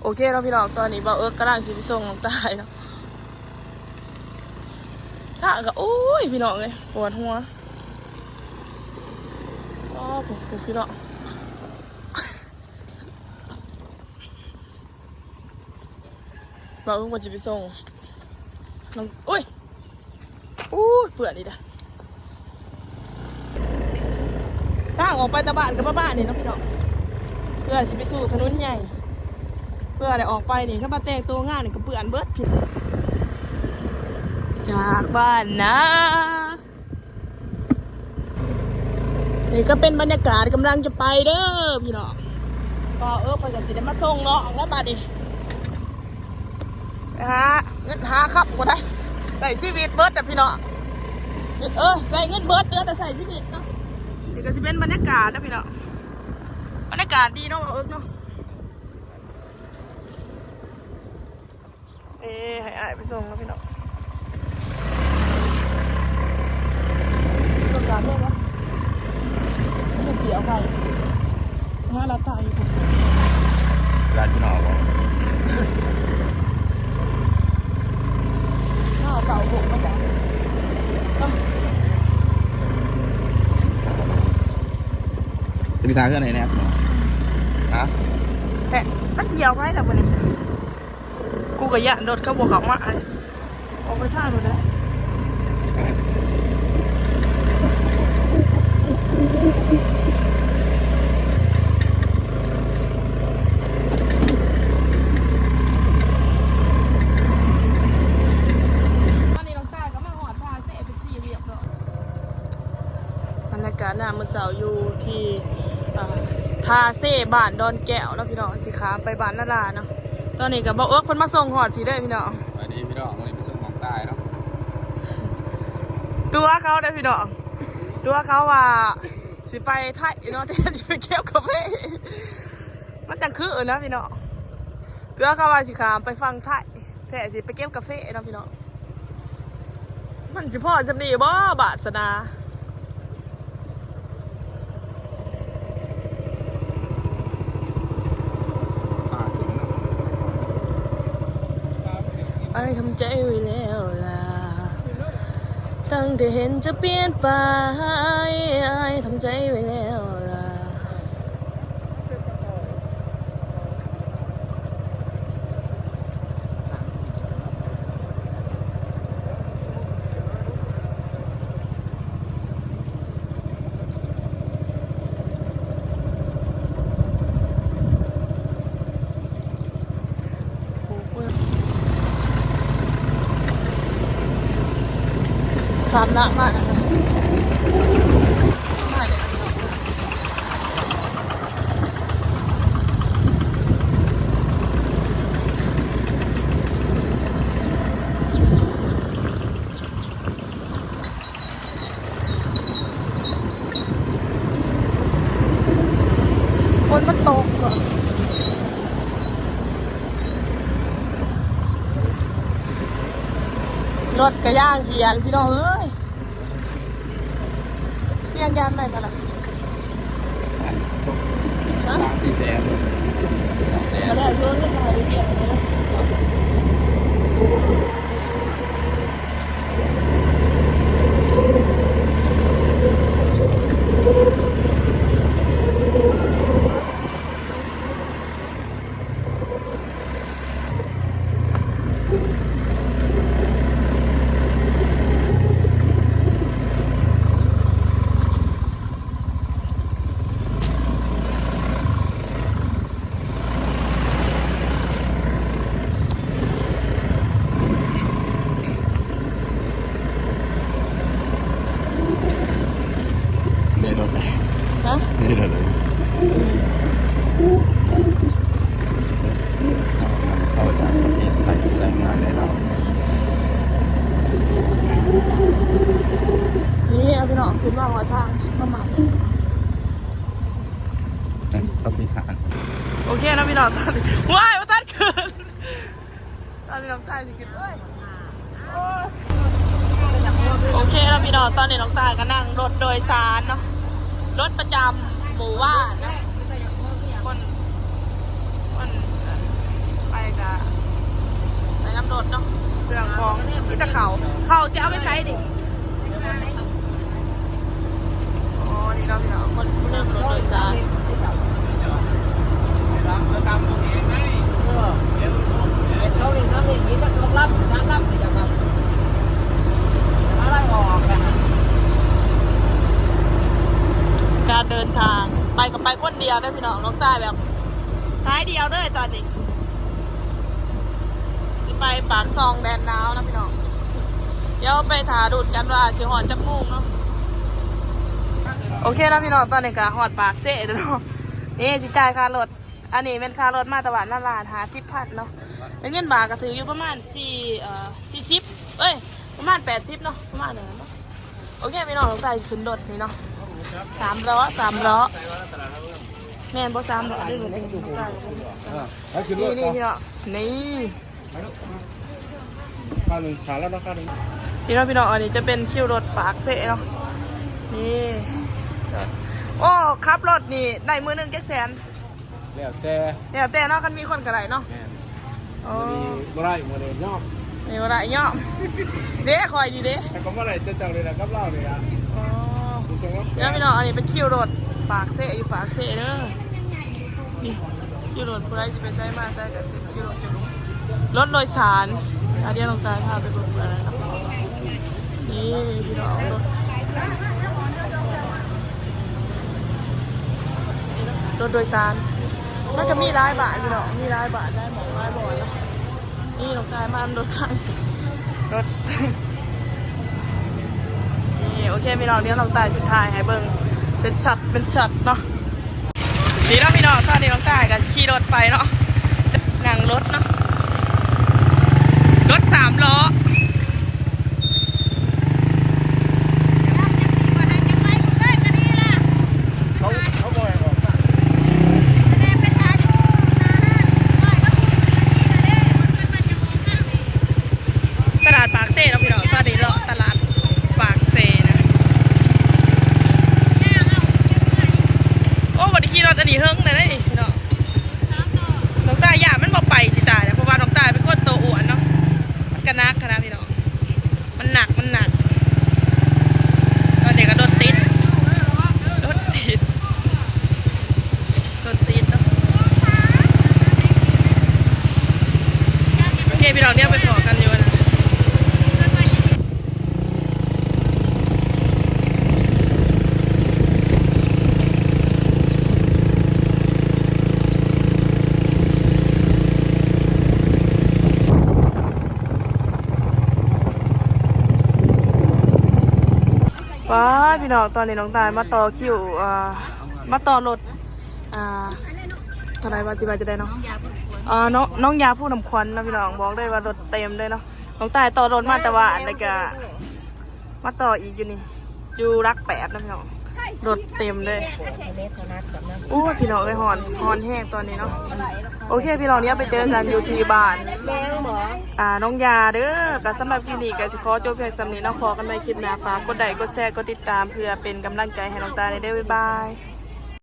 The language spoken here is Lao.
ໂອເຄເນາະພີ່ນ້ອງ ຕອນນີ້ບ່າວເອິກກຳລັງຊິໄປສົ່ງນ້ອງຕາຍເນາະ. ທາງກໍ ໂອ້ຍ ພີ່ນ້ອງເອີຍ ປວດຫົວ. ອໍ ໂອ້ ພີ່ນ້ອງ ບ່າວເອິກວ່າຊິໄປສົ່ງນ້ອງ ໂອ້ຍ ໂອ້ຍ ເປື້ອນອີກແລ້ວ. ທາງອອກໄປຕາບ້ານກັບມາບ້ານນີ້ເນາະພີ່ນ້ອງ ເພື່ອຊິໄປສູ່ຖະໜົນໃຫຍ່ ເພື່ອໄດ້ອອກໄປນີ້ ຄັນວ່າແຕ່ງໂຕງາມນີ້ກໍເປື້ອນເບິດ. ຈາກບ້ານນາ ນີ້ກໍເປັນບັນຍາກາດກຳລັງຈະໄປເດີພີ່ນ້ອງ. ກໍ ເອີ ເພິ່ນກໍຊິໄດ້ມາສົ່ງນ້ອງແລ້ວບາດນີ້. ໄປຫາເງິນຫາຄຳກໍໄດ້ ໃຊ້ຊີວິດເບິດອະພີ່ນ້ອງ. ເອີ ໃຊ້ເງິນເບິດ ເຫຼືອແຕ່ໃຊ້ຊີວິດເນາະ. ນີ້ກໍຊິເປັນບັນຍາກາດນະພີ່ນ້ອງ ບັນຍາກາດດີເນາະ ເອີກເນາະ. ເອີ ໃຫ້ອ້າຍໄປສົ່ງເນາະພີ່ນ້ອງ. ຕ້ອງການເລື່ອງຫຍັງ? ເລື່ອງເກຍໄຟ ຫາລັດໄທຢູ່ພຸ້ນ ລັດຢູ່ນອກບໍ່? ຫາເອົາຫົກມາຈາກ ຈະໄປຖ້າເຮືອນໃຫ້ແນ່ ຮະ? ແທ້ ມັນກຽວໄວ້ແລ້ວບໍ່ນີ້? ກູກໍຢ້ານລົດເຂົາບໍ່ເຂົ້າມາ ອອກໄປທາງໂນ້ນແຫຼະ. ຕອນນີ້ນ້ອງຕາຍກໍມາຮອດທ່າເຊເປັນທີ່ຮຽບຮ້ອຍ. ບັນຍາກາດຍາມມື້ເຊົ້າຢູ່ທີ່ ເອີ ທ່າເຊ ບ້ານດອນແກ້ວເນາະພີ່ນ້ອງ ຊິຂ້າມໄປບ້ານນາລາເນາະ. ຕອນນີ້ກໍບ່າວເອິກເພິ່ນມາສົ່ງຮອດພີ້ເດີພີ່ນ້ອງ. ສະບາຍດີພີ່ນ້ອງ ມື້ນີ້ໄປສົ່ງນ້ອງຕາຍເນາະ. ຕົວະເຂົາເດີພີ່ນ້ອງ ຕົວະເຂົາວ່າຊິໄປໄທເນາະ ແຕ່ຊິໄປເກັບກາເຟ ມັນຈັ່ງຄືນະພີ່ນ້ອງ. ຕົວະເຂົາວ່າຊິຂ້າມໄປຝັ່ງໄທ ແທ້ຊິໄປເກັບກາເຟເນາະພີ່ນ້ອງ. ມັນຊິພໍ້ສ່ຳນີ້ບໍ່ບາດສະນາ? ອ້າຍທຳໃຈໄວ້ແລ້ວລະ ຕັ້ງແຕ່ເຫັນເຈົ້າປ່ຽນໄປ ອ້າຍທຳໃຈໄວ້ແລ້ວລະ. ຂ້າມນ້ຳມາ ຝົນມັນຕົກເນາະ ລົດກະຢາງຂຽນ ພີ່ນ້ອງເອີຍ. ປ່ຽນຢາງໃໝ່ຕະຫຼອດ ຮະ? ສາມສີ່ແສນ ສອງແສນ ແລ້ວໂຍນເງິນໃຫ້ປ່ຽນເລີຍ. ເດີນລົດ ຮະ? ເດີນລົດ ເຂົ້າຈາກປະເທດໄທໃຊ້ງານໄດ້ແລ້ວ. ນີ້ພີ່ນ້ອງ ຂຶ້ນມາຮອດທາງ ມາໝັກ ຕ້ອງມີທາງ. ໂອເຄເນາະພີ່ນ້ອງ ຕອນນີ້ ວ້າຍ ບໍ່ທັນຂຶ້ນ. ຕອນນີ້ນ້ອງຕາຍຊິຂຶ້ນ ໂອ້ຍ ໂອ້ຍ ໂອເຄເນາະພີ່ນ້ອງ ຕອນນີ້ນ້ອງຕາຍກໍນັ່ງລົດໂດຍສານເນາະ ລົດປະຈຳໝູ່ບ້ານເນາະ ຄົນ ຄົນ ແຕ່ເຂົ້າ ເຂົ້າຊິເອົາໄປໃສນີ້? ອໍ ນີ້ເນາະພີ່ນ້ອງ ຄົນນຳລົດໂດຍສານ ການເດີນທາງ ໄປກໍໄປຄົນດຽວເດີພີ່ນ້ອງ ນ້ອງຕາຍແບບສາຍດຽວເລີຍຕອນນີ້. ຊິໄປປາກຊ່ອງແດນໜາວນະພີ່ນ້ອງ ດຽວໄປຖ້າລຸ້ນກັນວ່າຊິຮອດຈັກໂມງເນາະ. ໂອເຄເນາະພີ່ນ້ອງ ຕອນນີ້ກໍຮອດປາກເຊແລ້ວເນາະ ນີ້ຊິຈ່າຍຄ່າລົດ ອັນນີ້ແມ່ນຄ່າລົດມາແຕ່ບ້ານນາລານ ຫ້າສິບພັນເນາະ ເປັນເງິນບາດກໍຖືກຢູ່ປະມານສີ່ ເອີ ສີ່ສິບ ເອີຍ ປະມານແປດສິບເນາະ ປະມານນັ້ນເນາະ. ໂອເຄພີ່ນ້ອງ ນ້ອງຕາຍຂຶ້ນລົດນີ້ເນາະ ສາມລໍ້ ສາມລໍ້ ແມ່ນບໍ່ ສາມລໍ້ເດີ ນີ້ ນີ້ພີ່ນ້ອງ ນີ້ ຂ້າໜຶ່ງ ຂາຍແລ້ວເນາະ ຂ້າໜຶ່ງ ພີ່ນ້ອງ ພີ່ນ້ອງ ອັນນີ້ຈະເປັນຄິວລົດປາກເຊເນາະ ນີ້ ໂອ້ ຂັບລົດນີ້ໄດ້ມື້ໜຶ່ງຈັກແສນ? ແລ້ວແຕ່ ແລ້ວແຕ່ເນາະ ຄັນມີຄົນກໍໄດ້ເນາະ ແມ່ນ ໂອ້ ມື້ນີ້ບໍ່ໄດ້ ມື້ນີ້ຍອມ ນີ້ບໍ່ໄດ້ຍອມ ເດ້ ຂ້ອຍນີ້ເດ້ ແຕ່ກໍບໍ່ໄດ້ ເຈົ້າ ເຈົ້ານີ້ແຫຼະ ກັບລາວນີ້ລະ ອໍ ແລ້ວພີ່ນ້ອງ ອັນນີ້ເປັນຄິວລົດປາກເຊ ຢູ່ປາກເຊເດີ ນີ້ ຂີ່ລົດ ຜູ້ໃດຊິໄປໃສມາໃສກໍຂີ່ລົດຢູ່ນີ້ ລົດໂດຍສານ ອາ ດຽວນ້ອງຕາຍພາໄປເບິ່ງກັນນະ ນີ້ພີ່ນ້ອງ ລົດ ລົດໂດຍສານ ມັນກໍມີຫຼາຍບ້ານພີ່ນ້ອງ ມີຫຼາຍບ້ານ ຫຼາຍໝ່ອງ ຫຼາຍບ່ອນເນາະ. ນີ້ນ້ອງຕາຍມານຳລົດຄັນ ລົດ ນີ້ ໂອເຄພີ່ນ້ອງ ດຽວນ້ອງຕາຍຊິຖ່າຍໃຫ້ເບິ່ງເປັນຊັອດເປັນຊັອດເນາະ. ນີ້ເນາະພີ່ນ້ອງ ຕອນນີ້ນ້ອງຕາຍກໍຊິຂີ່ລົດໄປເນາະ ນັ່ງລົດເນາະ ລົດສາມລໍ້. ຕະຫຼາດປາກເຊເນາະພີ່ນ້ອງ ຕອນນີ້ເລາະຕະຫຼາດປາກເຊນະ ໂອ້ ບໍ່ໄດ້ຂີ່ລົດອັນນີ້ເຫິງແລ້ວເດ້ນີ້ພີ່ນ້ອງ. ນ້ອງຕາຢ້ານມັນບໍ່ໄປຊິຕາຍແລ້ວ ເພາະວ່ານ້ອງຕາເປັນຄົນໂຕອ້ວນເນາະ ມັນກະໜັກຫັ້ນນະພີ່ນ້ອງ ມັນໜັກ ມັນໜັກ. ຕອນນີ້ກໍລົດຕິດ ລົດຕິດ ລົດຕິດເນາະ. ໂອເຄພີ່ນ້ອງ ດຽວໄປພໍ້ກັນຢູ່ຫັ້ນນະ. ປາດ ພີ່ນ້ອງ ຕອນນີ້ນ້ອງຕາຍມາຕໍ່ຄິວ ອ່າ ມາຕໍ່ລົດ ອ່າ ເທົ່າໃດວ່າ ຊິວ່າຈັ່ງໃດເນາະ ອ່າ ນ້ອງ ນ້ອງຢາພູນ້ຳຂວັນເນາະພີ່ນ້ອງ. ບອກເລີຍວ່າລົດເຕັມເລີຍເນາະ ນ້ອງຕາຍຕໍ່ລົດມາແຕ່ວ່າອັນໃດກະ ມາຕໍ່ອີກຢູ່ນີ້ ຢູ່ຫຼັກແປດນະພີ່ນ້ອງ ລົດເຕັມເລີຍ. ໂອ້ຍ ພີ່ນ້ອງເອີຍ ຮ້ອນ ຮ້ອນແຮງຕອນນີ້ເນາະ. ໂອເຄພີ່ນ້ອງ ດຽວໄປເຈີກັນຢູ່ທີ່ບ້ານ ອ່າ ນ້ອງຢາເດີ. ກໍສຳລັບຄລິບນີ້ກໍຊິຂໍຈົບພຽງສ່ຳນີ້ເນາະ ພໍ້ກັນໃໝ່ຄລິບໜ້າ. ຝາກກົດໄລ ກົດແຊ ກົດຕິດຕາມ ເພື່ອເປັນກຳລັງໃຈໃຫ້ນ້ອງຕາແດ່ເດີ. ບາຍບາຍ.